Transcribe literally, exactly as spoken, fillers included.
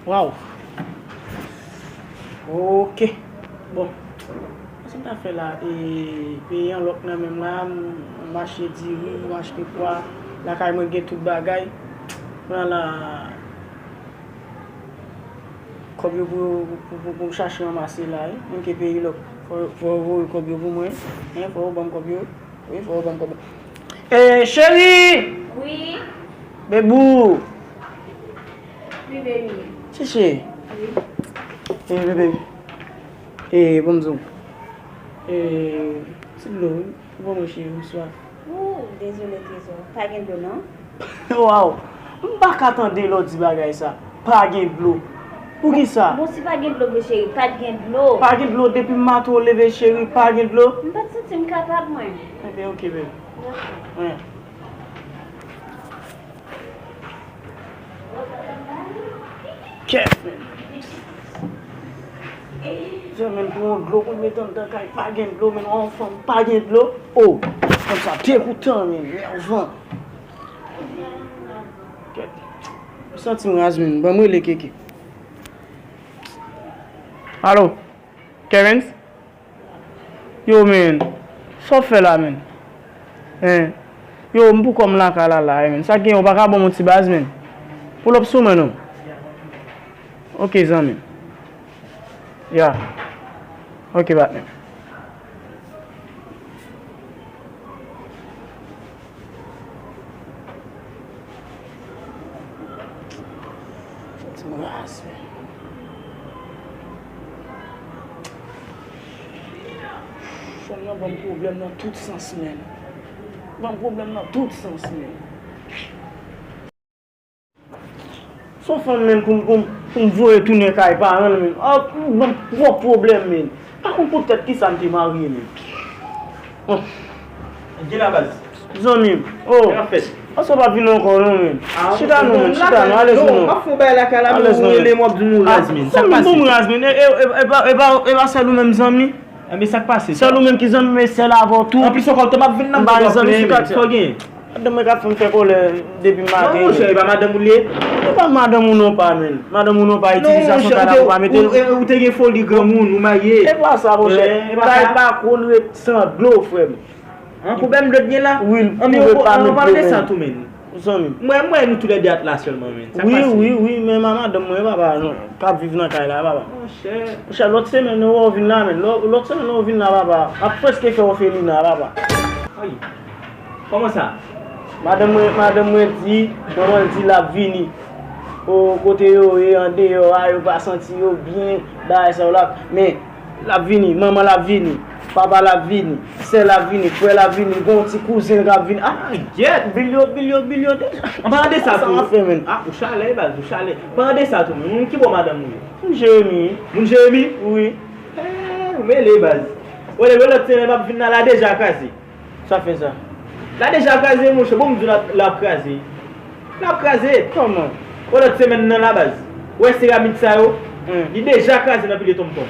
Waw. Ok. Bon. Sa m ta fè la? E, peyi an lòk nan men m la, m, m achte diri, m achte pwa. Lakay mwen gen tout bagay. Pran la. Kòb yo pou, pou, pou, pou m chache ranmase la, wi. Menm ke peyi lòk. Fò, fò yo voye kòb yo pou mwen. Hein, fò yo ban m kòb yo. Wi, fò yo ban m kòb yo. Eh, cheri! Wi. Bebou! Wi, baby. Chichi. Wi. Eh, bebe. Eh, ban m di w. Eh, ti dlo, wi. Ou ban mwen, cheri, m swaf. Ooh, dezole, trezò. Pa gen dlo, non? Waw! M pa ka tande lè w di bagay sa. Pa gen dlo. Poukisa? Bon, si pa gen dlo vre, cheri, pa t gen dlo. Pa gen dlo depi maten w leve, cheri, pa gen dlo? M pa t santi m kapab, mwen. Ebyen, ok, baby. Dakò. Wi. Kèt, men. Fè men pou yon dlo pou l mete anndan kay, pa gen dlo, men yon fanm, pa gen dlo. Oh, fanm sa degoutan, men, nèvan. Kèt. M santi m raz, men. Ban m rele Keke. Alo, Kerens? Yo, men, sa w fè la, men? Hein? Yo, m pou kò m lakay la, la, men. Sa gen, ou pa ka ban m yon ti baz, men? Pull up sou mwen, non. Ok, zanmi. Ya. Ok, patnè. Ti raz, men. Fanm nan ban m pwoblèm nan tout sans, men. Ban m pwoblèm nan tout sans, men. Se yon fanm, men, pou m, pou m, pou m voye tounen kay paran l, men. Ah, ban m twòp pwoblèm, men. Pa konn poutèt kisa m te marye, men. Gen la, baz. Zanmi m, oh. Sa k ap fèt? Anse w pa vin ankò, non, men. Ah, chita, non, men, chita, non, alèz, non. M ap fè yon bagay lakay la, men ou rele m, w ap di m ou raz, men. Sa k pase? Zanmi m, bon, m raz, men. E, e, e, e pa, e pa, e pa sèl ou menm, zanmi. Enben, sa k pase? Sèl ou menm ki zanmi m, e sèl avè w tou. Anplis ankò, m ap vin nan, m pa gen zanmi sou katye. Sa w gen? Madanm mwen k ap fè m fè kòlè depi maten. Non, monchè, e pa madanm ou l ye? E pa madanm ou non pa, men. Madanm ou non pa, itilizasyon talè ou pa mete l. Ou te gen foli granmoun, ou marye. E pa sa, monchè. Kay pa konn ret san dlo, frè m. An, pwoblèm dlo t gen la? Wi, l pwouve pa met dlo, men. Zanmi m. Mwen, mwen, nou toulède at la sèlman, men. Sa k pase? Wi, wi, wi, men madanm mwen, papa, non, k ap viv nan kay la, papa. Monchè. Monchè, lòt semèn, ou vin la, men. Lò-, lòt semèn, ou vin la, papa. M ap prèske fè òfelina, papa. Ay. Kòman sa? Madanm mwen, madanm mwen di, manman l di l ap vini. O, kote yo ye, andeyò a, yo pa santi yo byen, bagay sa yo la. Men, l ap vini, manman l ap vini, papa l ap vini, sè l ap vini, frè l ap vini, gon ti kouzen l k ap vini. Ah, gyèt, bilyo, bilyo, bilyo deja. An palan de sa tou. Sa w ap fè, men? Ah, ou chalè, baz, ou chalè. An palan de sa tou, men, ki bò madanm ou ye? Moun Jeremi. Moun Jeremi? Wi. Eh, ou mele, baz. Wè, lè lòt semèn m ap vin la, la deja kraze. Sa fè sa? La deja kraze, monchè. Bon, m di w la, l ap kraze. L ap kraze. Kòman? Wè lòt semèn nan la, baz. Wè seramik sa yo, hmm, li deja kraze nan pilye tonton.